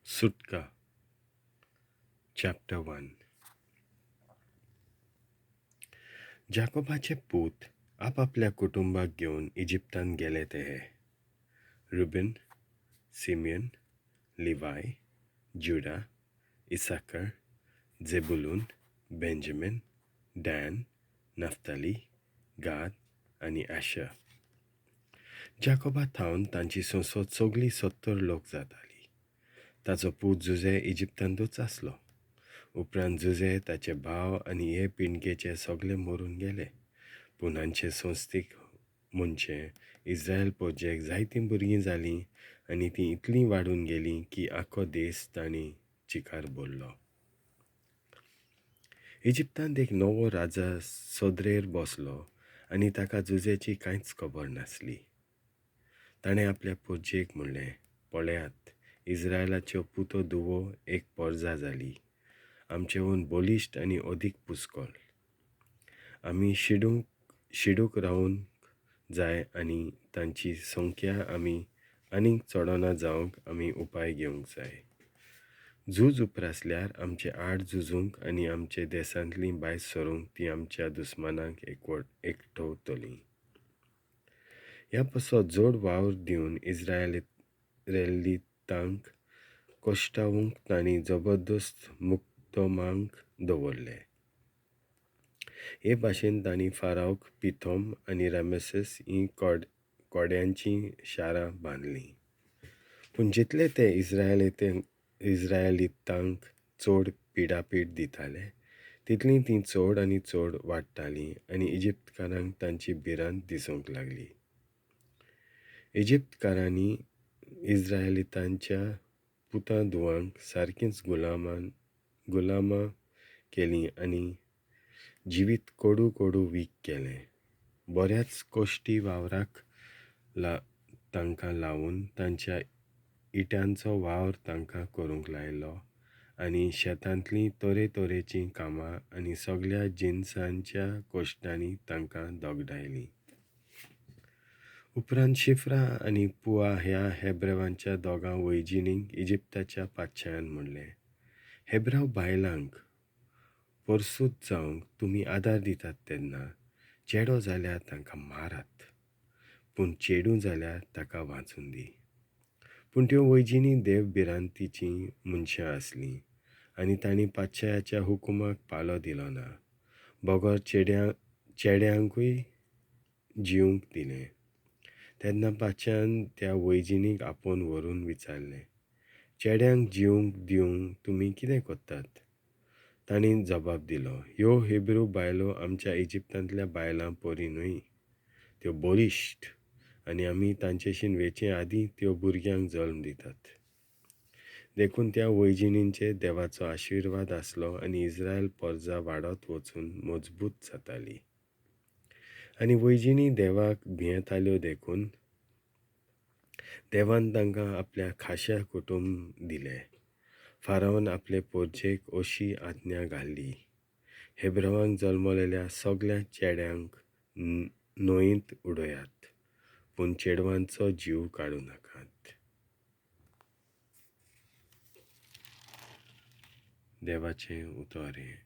सुटका chapter one. जाकोबाचे पूत आपापल्या कुटुंबाक घेवन इजिप्तांत गेले ते हे: Reuben, Simeon, Levi, Judah, Issachar, Zebulun, Benjamin, Dan, Naphtali, Gad आनी आशर. जाकोबा थावन तांची संसद सगळी 70 लोक जाताली. ताचो पूत जुझे इजिप्तांतूच आसलो. उपरांत जुझे, ताचे भाव आनी हे पिणगेचे सगळे मरून गेले. पूण हांचे संस्थीक म्हणचे इस्रायल पोरजेक जायतीं भुरगीं जालीं आनी तीं इतलीं वाडून गेलीं की आख्खो देस तांणी चिकार भरलो. इजिप्तांत एक नवो राजा सदरेर बसलो आनी ताका जुझेची कांयच खबर नासली. ताणें आपल्या पोरजेक म्हणलें, पळयात, इस्रायलाच्यो पुतो धुवो एक पोरजा जाली, आमचेहून बलिश्ट आनी अदीक पुस्कोल. आमी शिडूक रावूंक जाय आनी तांची संख्या आमी आनीक चडना जावंक आमी उपाय घेवंक जाय. झूज उप्रासल्यार आमचे आड झुजूंक आनी आमचे देसांतलीं भायर सरूंक ती आमच्या दुस्मानांक एकठवतलीं. ह्या पासत जोड वावर दिवन इस्रायलितांक कश्टावूंक तांणी जबरदस्त मुक्दमांक दवरले. हे भाशेन तांणी फारावक पिथोम आनी रामेसेस हीं कोड्यांचीं शारां बांदलीं. पूण जितले ते इस्रायलितांक चड पिडापीड दिताले तितलीं तीं चड आनी चड वाडटालीं आनी इजिप्तकारांक तांची भिरांत दिसूंक लागली. इजिप्तकारांनी इस्रायलितांच्या पुतां धुवांक सारकींच गुलामां केलीं आनी जिवीत कोडू कोडू वीक केलें. बऱ्याच कश्टी वावराक तांकां लावन तांच्या इटांचो वावर तांकां करूंक लायलो आनी शेतांतलीं तरेतरेचीं कामां आनी सगळ्या जिनसांच्या कश्टांनी तांकां दगडायलीं. उपरांत शिफ्रा आनी पुआ ह्या हेब्रेवांच्या दोगां वैजिणींक इजिप्ताच्या पातशायान म्हणलें, हेब्राव बायलांक परसूत जावंक तुमी आदार दितात तेन्ना चेडो जाल्यार तांकां मारात, पूण चेडूं जाल्यार ताका वाचून दी. पूण त्यो वैजिणी देव भिरांतीचीं मनशां आसलीं आनी तांणी पातशायाच्या हुकुमाक पालो दिलो ना, बगर चेड्यांकूय जिवंक दिलें. तेन्ना पातशायान त्या वैजिणीक आपोवन व्हरून विचारलें, चेड्यांक जिवंक दिवंक तुमी कितें करतात? तांणी जबाब दिलो, ह्यो हेब्रू बायलो आमच्या इजिप्तांतल्या बायलां परी न्हय, त्यो बलिश्ट आनी आमी तांचेशीन वेचे आदीं त्यो भुरग्यांक जल्म दितात. देखून त्या वैजिणींचेर देवाचो आशिर्वाद आसलो आनी इस्रायल पोरजा वाडत वचून मजबूत जाताली. आनी वैजिणी देवाक भियेताल्यो देखून देवान तांकां आपल्या खाशा कुटुंब दिलें. फारावन आपले पोरजेक अशी आज्ञा घाल्ली, हेब्रावांक जल्मलेल्या सगळ्या चेड्यांक न्हंयेंत उडयात, पूण चेडवांचो जीव काडूं नाकात. देवाचें उतर हें.